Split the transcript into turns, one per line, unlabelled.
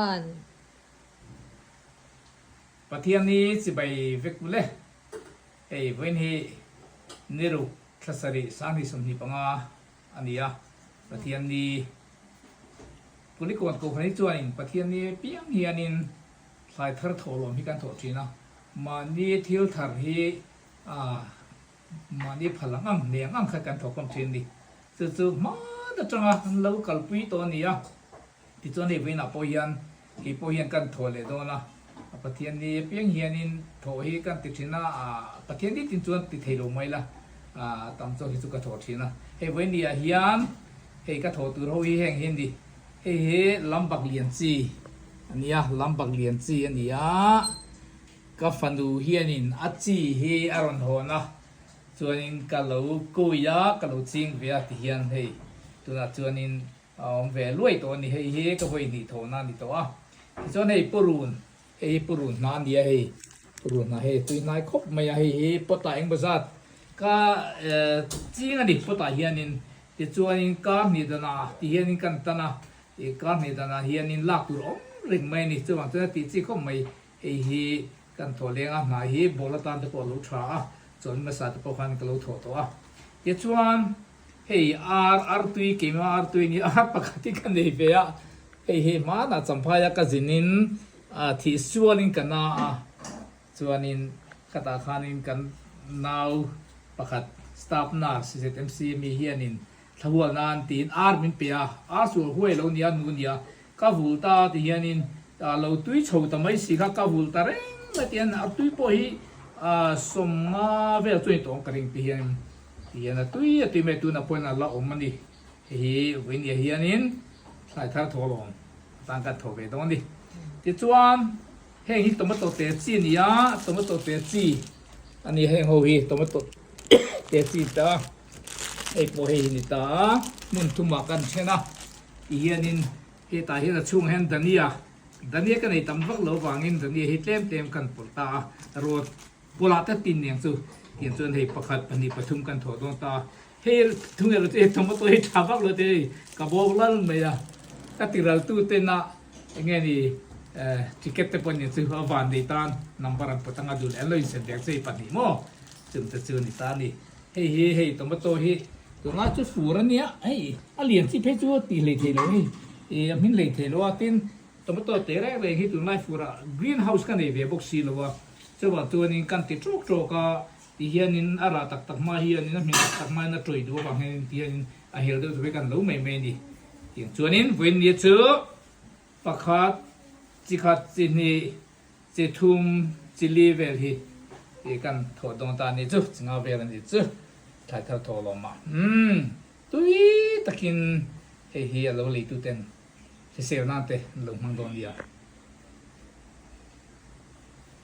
An.
Pathian hi chibai vek ule. Hei vawiin hi niruk thla sarih sanghnih 25 a ni a, Pathian ni Kulikawn Kohhran hi chuanin Pathian ni piang hianin thlai thar thawhlawm hi kan thawh thin a, mahni thil thar hi mahni phal ang ang, nei ang ang kha kan thawhkhawm thin a ni. Chu chu hman atanga an lo kalpui tawh a ni a. Tichuan hei vawiinah pawh hian kei pawh hian kan thawh leh dawn a, Pathian ni apiang hianin thawh hi kan ti thin a, Pathian ni tin chuan ti thei lo mai la, tam zawk hi chu ka thawh thin a. Hei vawiin ni ah hian hei ka thawh tur ho hi heng hi a ni, hei hi lambak lian chi a ni a, lambak lian chi a ni a, ka fanu hianin a chi hi a rawn hawn a, chuanin ka lo kawi a, ka lo ching ve a tihian hei tunah chuanin A awm ve luai tawh a ni, hei hi ka vawi hnih thawhna a ni tawh a. Tichuan hei purun, hei hi purun hna a ni a hei, purun hna hei tui hnai khawp mai a, hei hi pot ah engmaw zat ka ching a ni pot ah hianin, tichuanin kar hnih danah ti hianin kan tan a, ih kar hnih danah hianin lak tur a awm reng mai a ni, chuvang chuan a tih chi khawp mai, hei hi kan thawh leng a, hnai hi ball atan te pawh a lo tha a, chawl hmasa te pawh khan ka lo thawh tawh a, tichuan. Hei ar artui keimah artui ni ar pakhat hi ka nei ve a, hei hi hmanah Champhaia ka zinin thih sualin ka na a, chuanin khatah khanin kan nau pakhat staff nurse ZMC mi hianin thlahual nan tiin ar min pe a, ar sual huai lo nia nu nia ka vul ta ti hianin lo tui chho ta mai si kha ka vul ta reng mai ti hian artui pawh hi 50 vel chu a ni tawh ang ka ring ti hianin. Tihian a tui a tui mai tuna pawhin a la awm a ni. Hei hi Vawinia hianin thlai thar thaw lawm atan kan thaw ve dawn a ni. Tichuan heng hi tomato te chi a ni a, tomato te chi a ni heng ho hi tomato te chi ta hei pawh hei hi ni ta a, hmun thumah kan then a. Tihianin hetah hian a chhungah hian dhania, dhania ka nei tam vak lo vangin dhania hi tlem tlem kan pawlh ta a, rawt Pawlah te tin eng chu tiang chuan hei pakhat, pahnih, pathum kan thawh dawn ta a. Hei thung erawh chu hei tomato hi tha vak lo te hei ka bawk lal mai a. Ka tiral tu tena eng nge ni ticket te pawh nia chu a van nei tan number an pawt anga duh leh an lo insen vek chu hei pahnih maw chung te chu a ni ta a ni. Hei hi hei tomato hi tunlai chu fur a nia hei a lian chi phei chu a tih hlei thei lo hei a hmin hlei thei lo a tin Tomato te reng reng hi tunlai furah green house ka nei ve bawk si lo a, chuvang chuanin kan ti tawk tawk a, ti hianin a rah tak tak hma hianin a hmin tak tak hmain a tawih duh avang hianin ti hianin a hel deuh chu kan lo mai mai a ni. Tiang chuanin vawiin ni chu pakhat, chi khat, chi hnih, chi thum, chi li vel hi kan thawh dawn ta a ni chu, chi nga vel a ni chu, thlai thar thawh lawm a, umm tui takin hei hi a lo leituten. Hrisel nan te an lo hmang dawn nia.